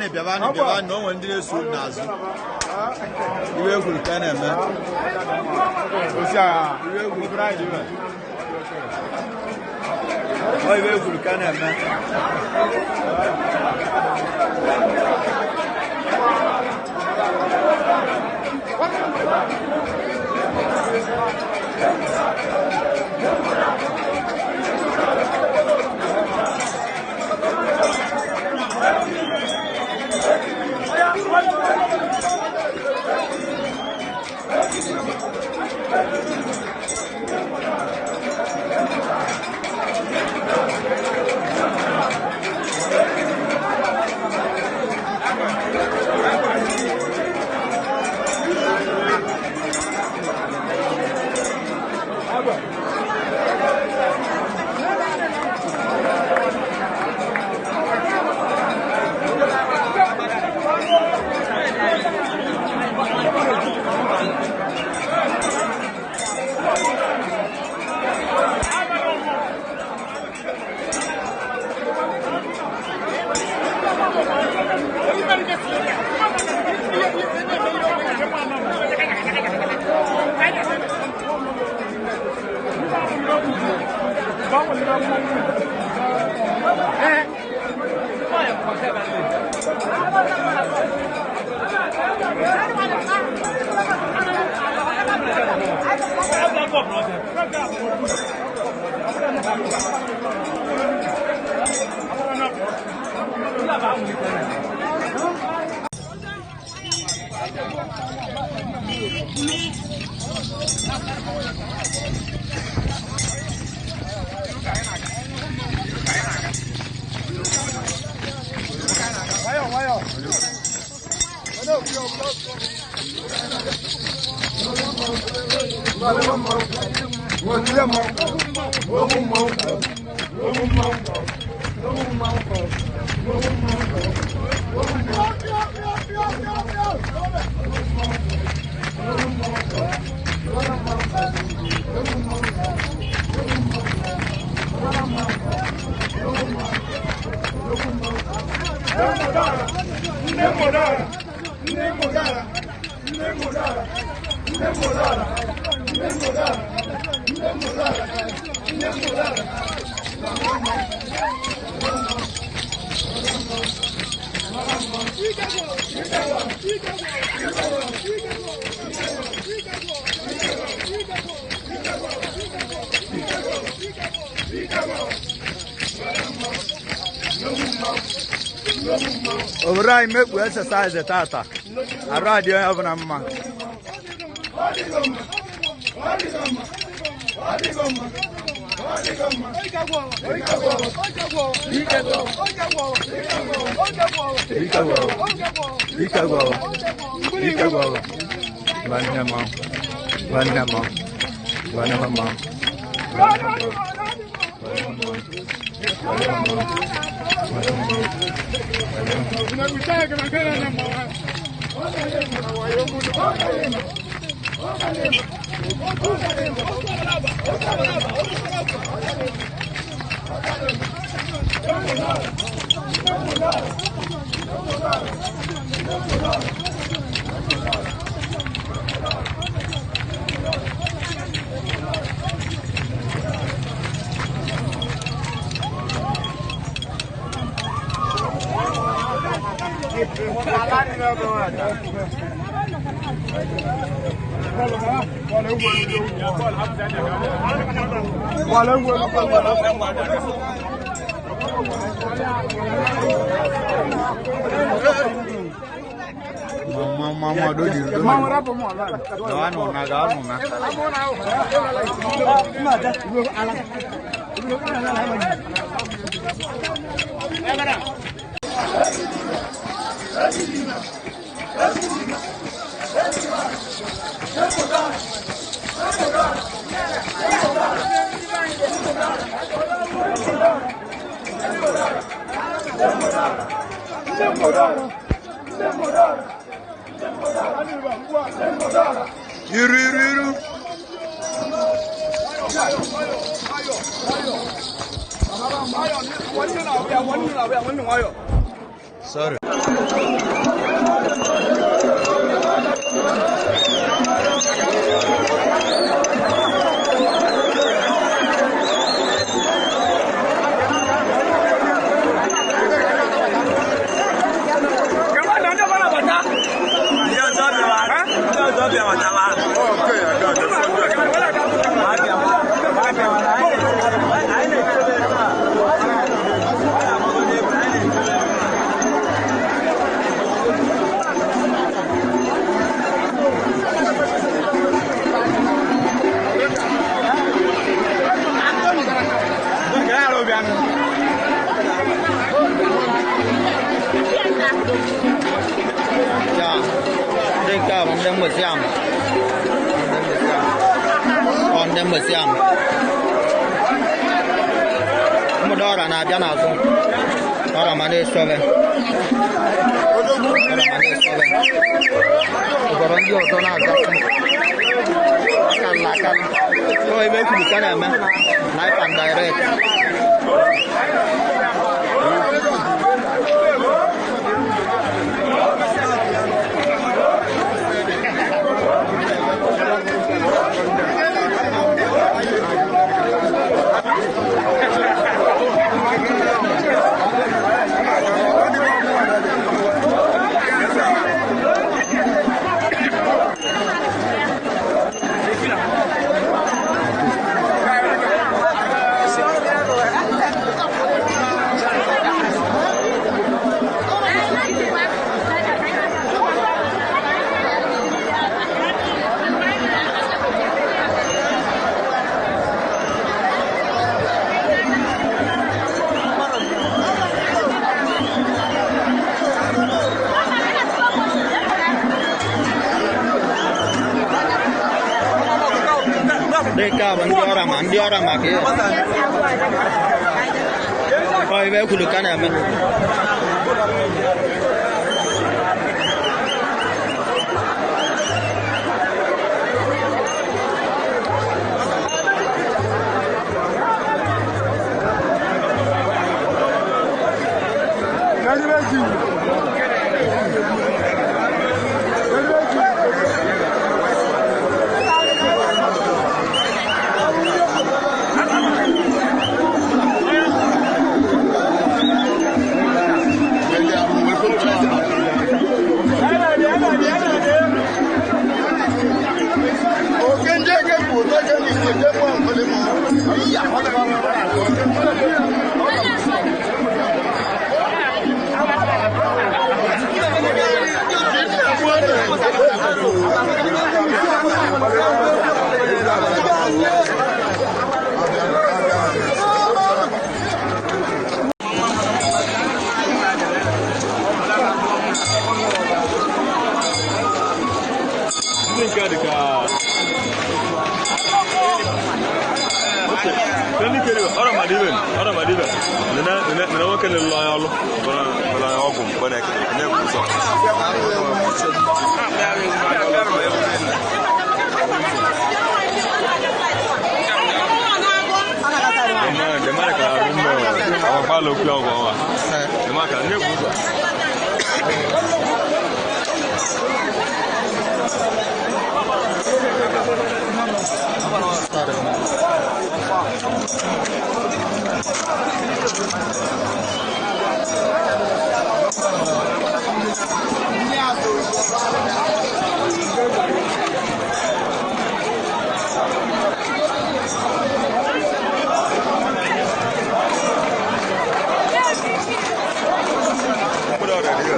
Biavani, no one did so Nazi. You will can have Alright, make we exercise the tata. I ride you have an man. Mama do di. Mama rapo mo la. Gawan mo na. Yürü. Sorry. Đem mở xem một đo là nào cho nào không đó là mà đi xoay về có bao nhiêu cho nào can là can thôi với cái cái này mà lái bàn đầy đây Deka bang diorang maki. Oh, ibu aku lukan ya men. Orang madiben. Nena wakan Allah bana ogum bana ne kuso. Demara ka rumbo. Awa palo kwa wa. Demara ne kuso.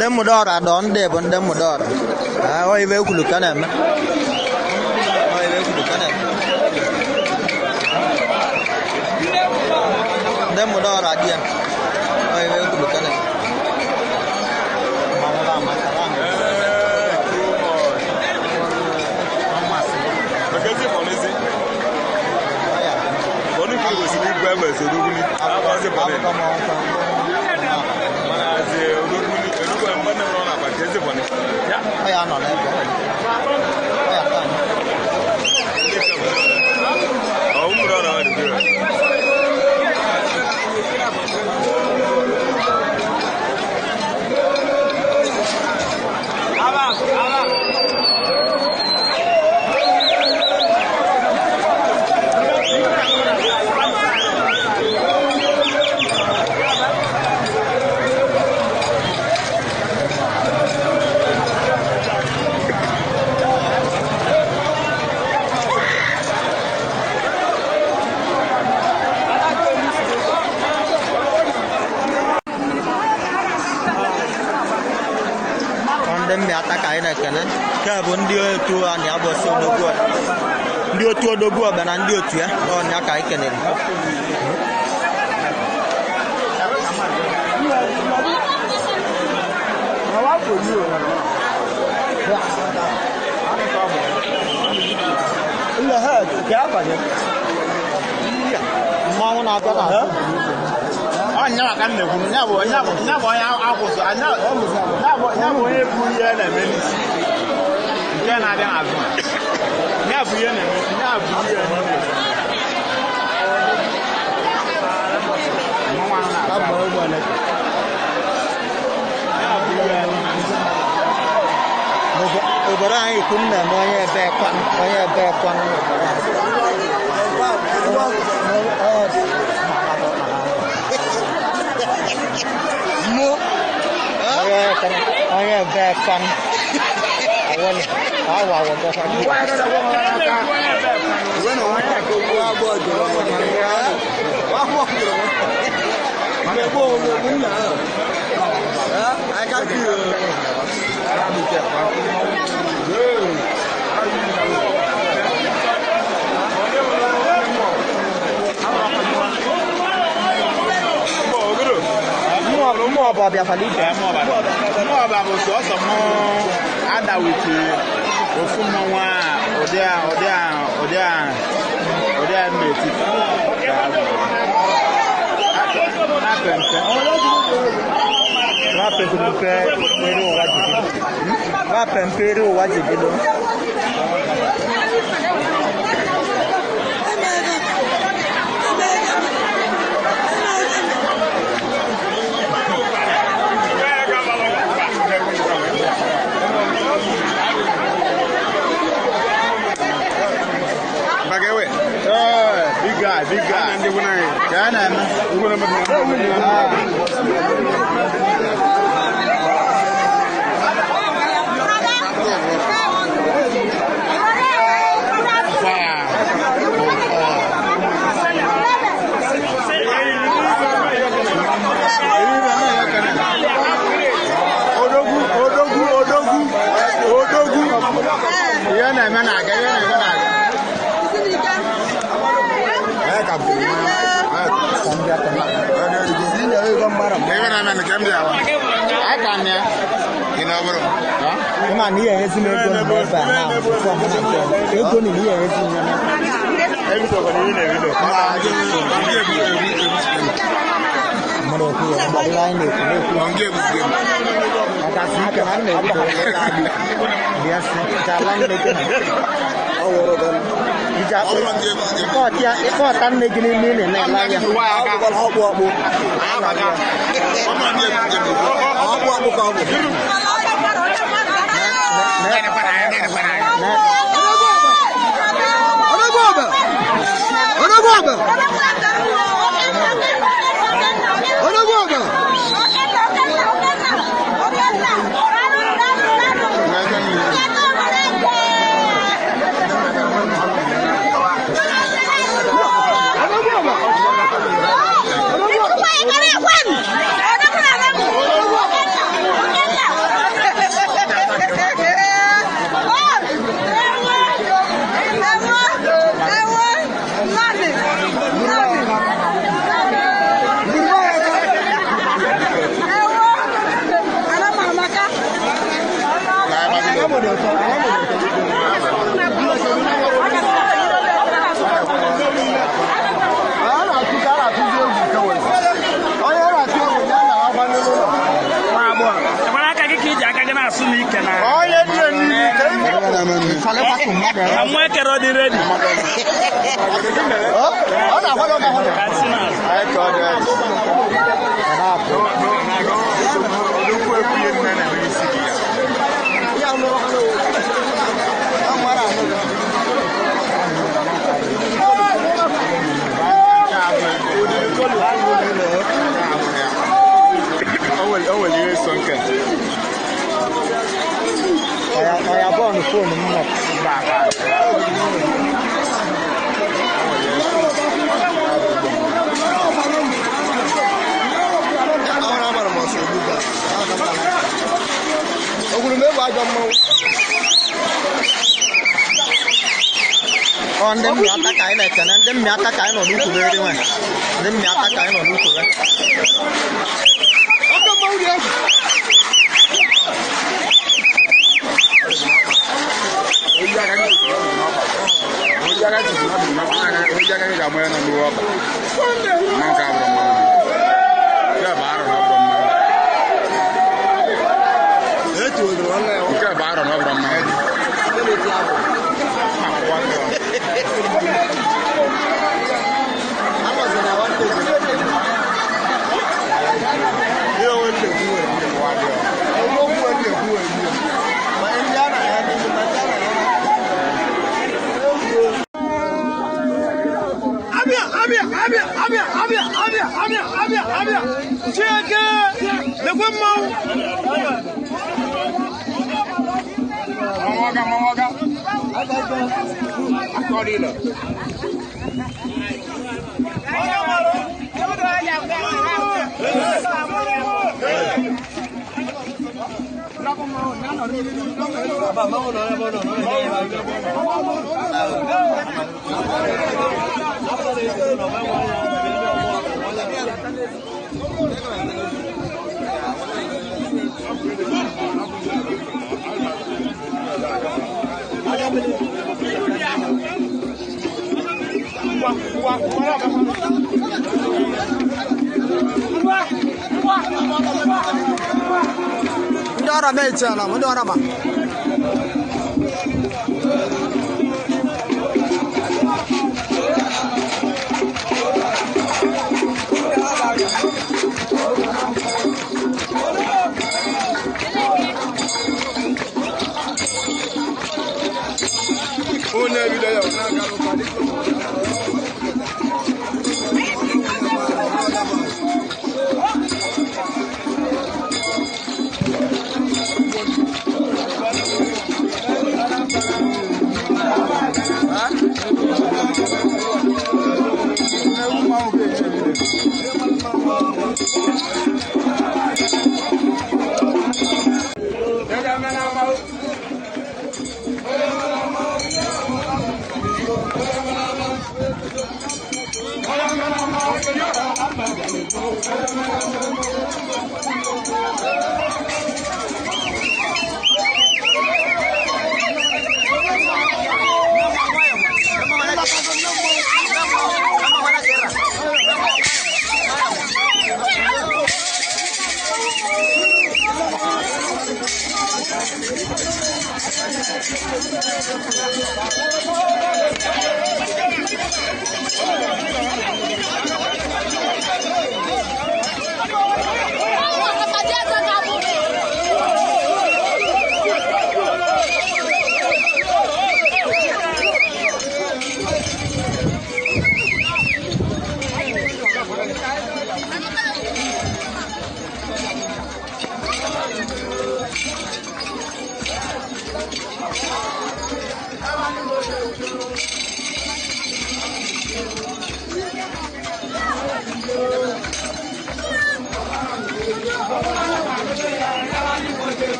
Dem một đo là đón để vẫn dem một đo. Ôi về khu vực cái này mà. Ôi về khu vực cái này. Anda muda radio. Oi, itu bukan. Magazine for Lizzie. One of you was in the Bible, so do we? I was a man. I am not. Mẹ ta cái này cái cái bốn đưa tua nhà bờ sông đồ gua đưa tua đồ gua bên anh đưa chuyện còn nhà cái này Iya ha, siapa je? mau nào cho nào Anya kan ne kun nya bo ya akuso anya e bu ye na me nke na dey azu nya bu ye na me nya bu ye na me mo wa na ka bo bo na nya bu ye obara ai kun na mo ye be kwan mu ayah bekan awan awal dah satu Mo ba bia fali je mo ba bo so so mo ada wiki ofu mo wa odia meti wa pempero wajibi lo big guy. Ni ya hezi me go mo ba na fo mo na ke ego ni ya hezi ni na e bi to ko ni ne bi do ma je mo do ku ya ba line ni ku nge bu ge aka si ka na ne bi do dia si jalan ne ke aworo dan ija ko tia ko tan ne gini ni ne na la ya wa aka ko ho bo bu aka ka ko ma ni ho bo bu ko bu I'm working on the ready. I bought the phone con đem nhát ta cái này cho nên đem nhát ta cái nó đủ tuổi đi mà đem nhát ta cái nó đủ tuổi Ndara mecha na ndara ba Ona video na galo padi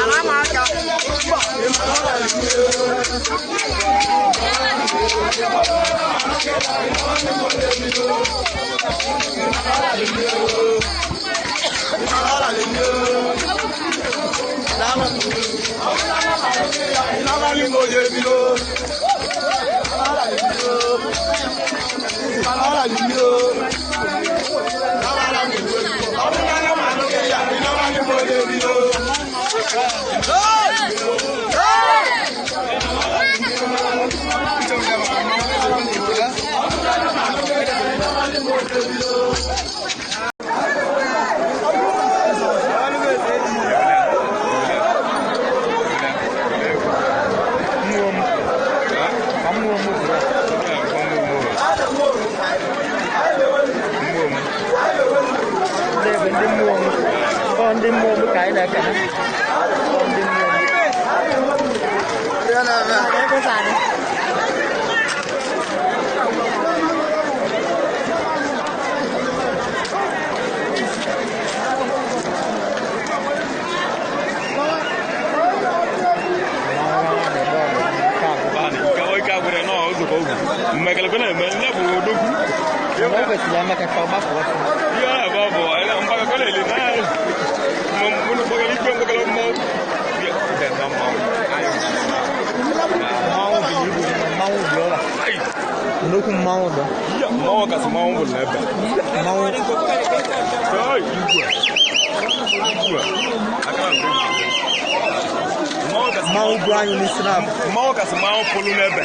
Alama con đi mua cái này cả con đi mua đây là có dài mà cái này mình là bù đúng nó phải làm cái phao bắp của ya babo ela mpaka kale lina muno mpaka lipo mpaka mo ya da mau đó là nó không mau đâu ya mau ka mau bul na ba mau rồi mau Brian ni snap mau ka mau polu na ba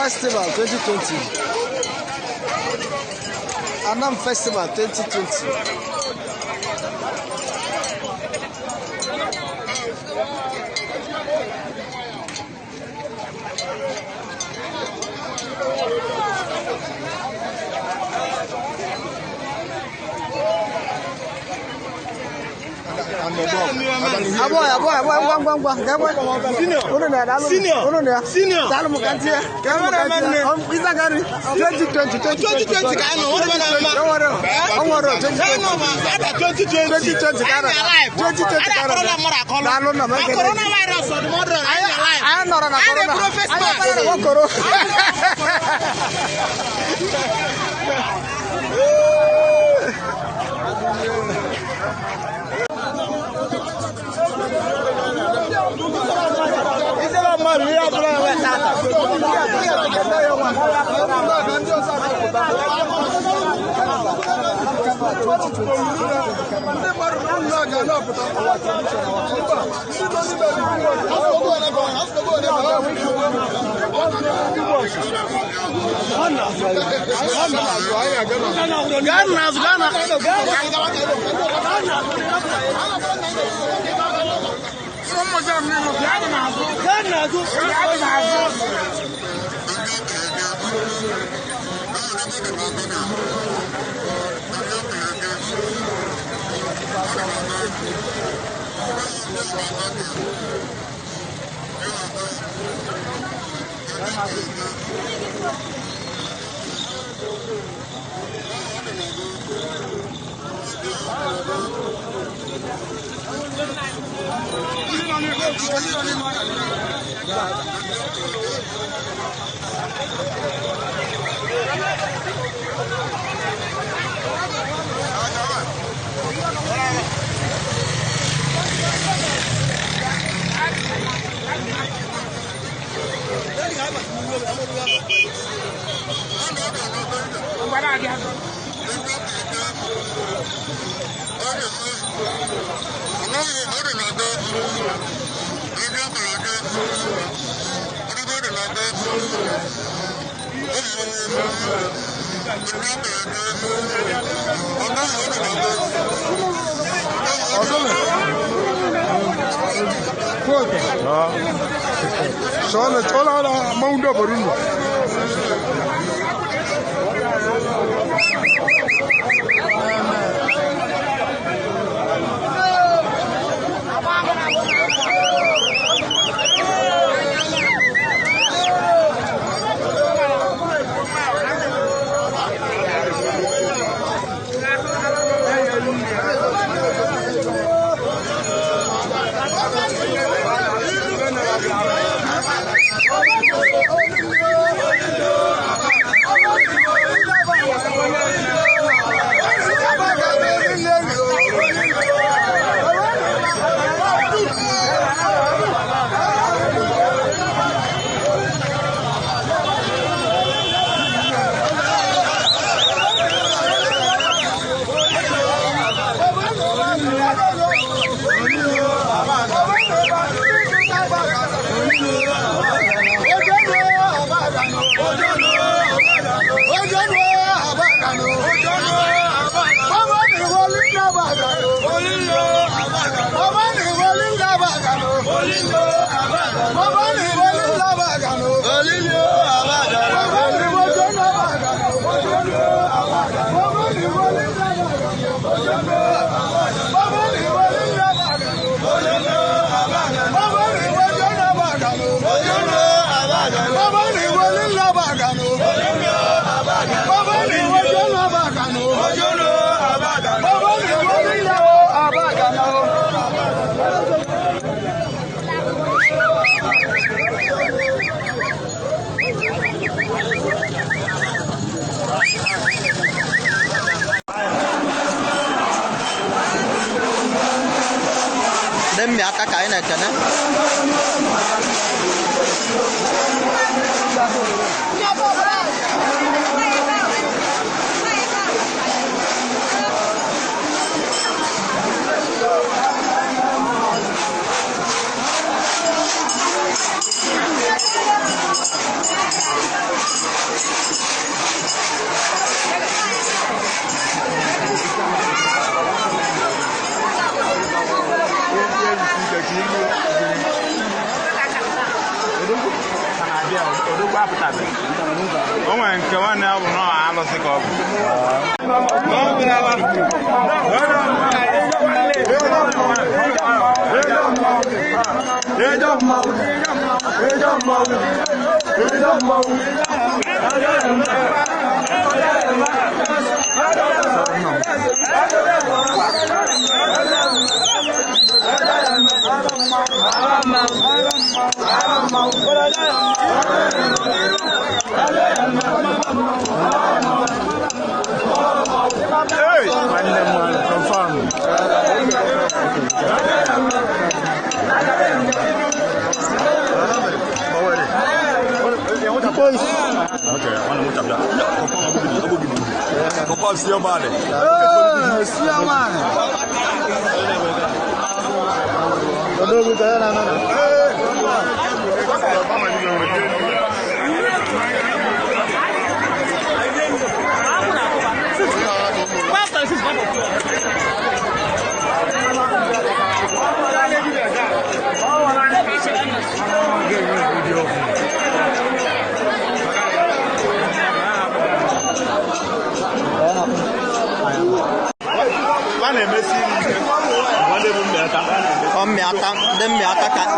Festival 2020. Anam Festival 2020. Aboy, senior. Salu mukantie. Isa gari. 2020. Dem mi ata kai na kana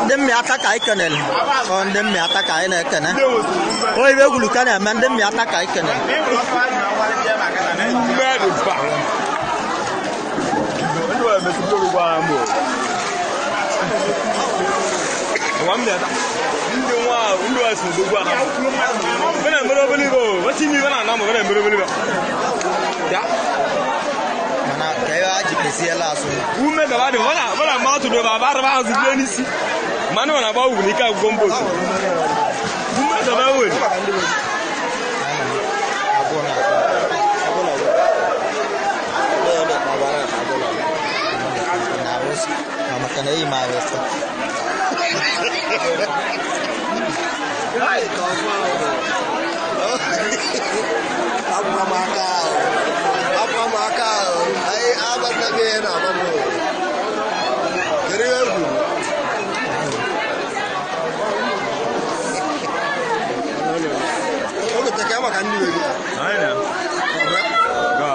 dem mi ata kai kanel on dem mi ata kai na kana oi be gulu kana man dem mi ata kai kanel Ume da bade wala ma to do baba ra ba zu ni si manu na ba wu ni ka gombo su ume da ba wu Maka na hii maarifa. Apa makao. Ai abad na gena babu. Keriwe bu. Oke tak ama kan ni webi. Ayna. Ga.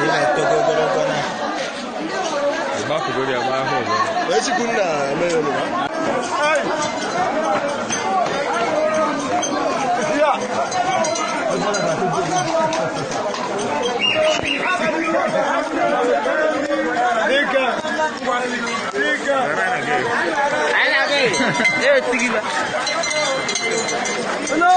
Ila togo na. Ba ku gori ba ho. Wai ci kunna me ne ba. Ai. Ya. Dika. Dika. Ana ge. Tigila. No.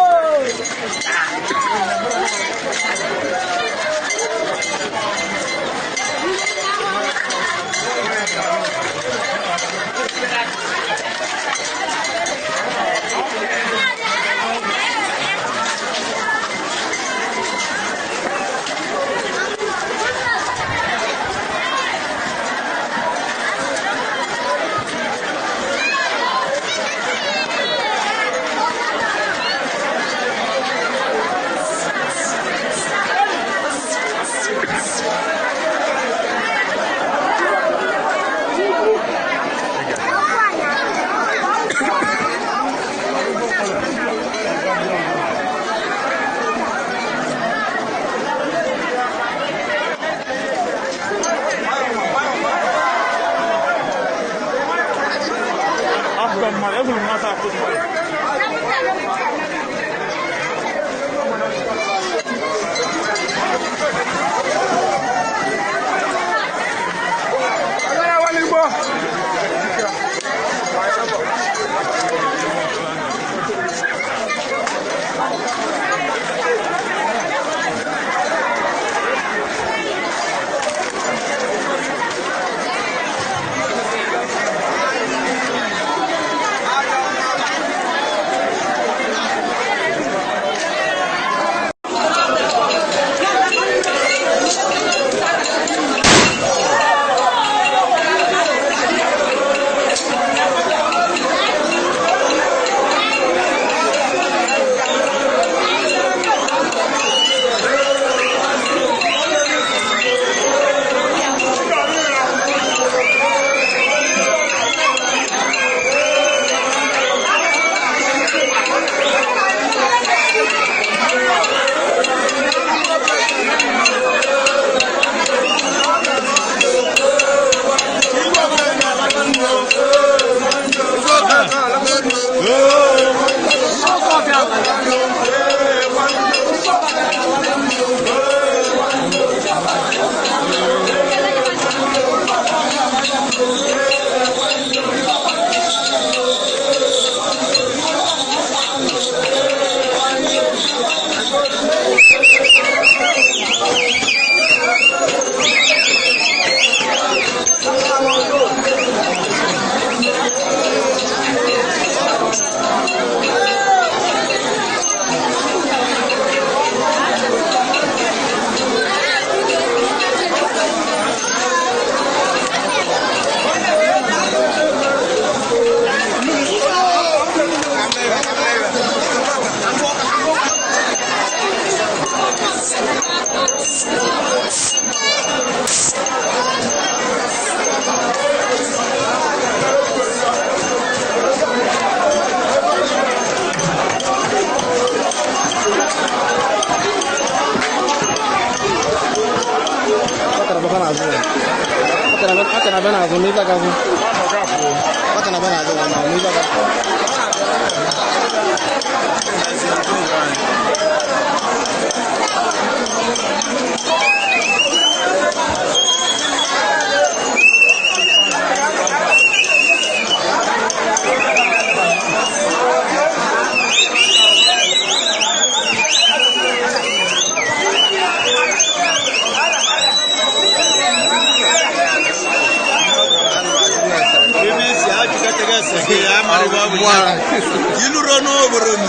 Wow. Iluro n'obodo m.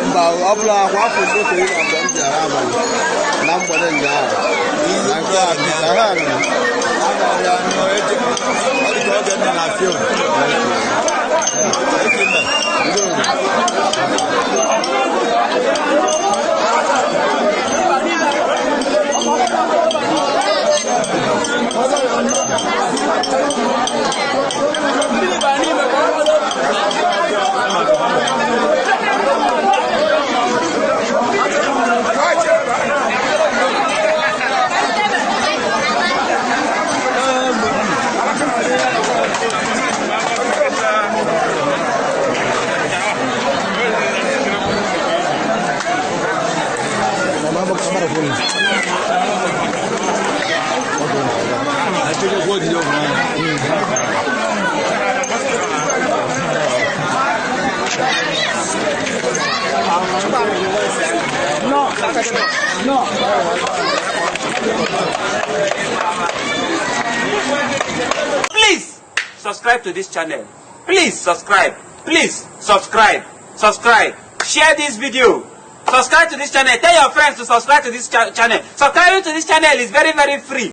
Mba, ọ bụla akwa afọ ndị okenye na mgbe m bịara abalị na mgbede ụnyaahụ. Na nke a bịara ha nọ. Agara nọ eche. Ọ dị ka oge nọ na field. No. Please subscribe to this channel. Please subscribe. Please subscribe. Subscribe. Share this video. Subscribe to this channel. Tell your friends to subscribe to this channel. Subscribing to this channel is very, very free.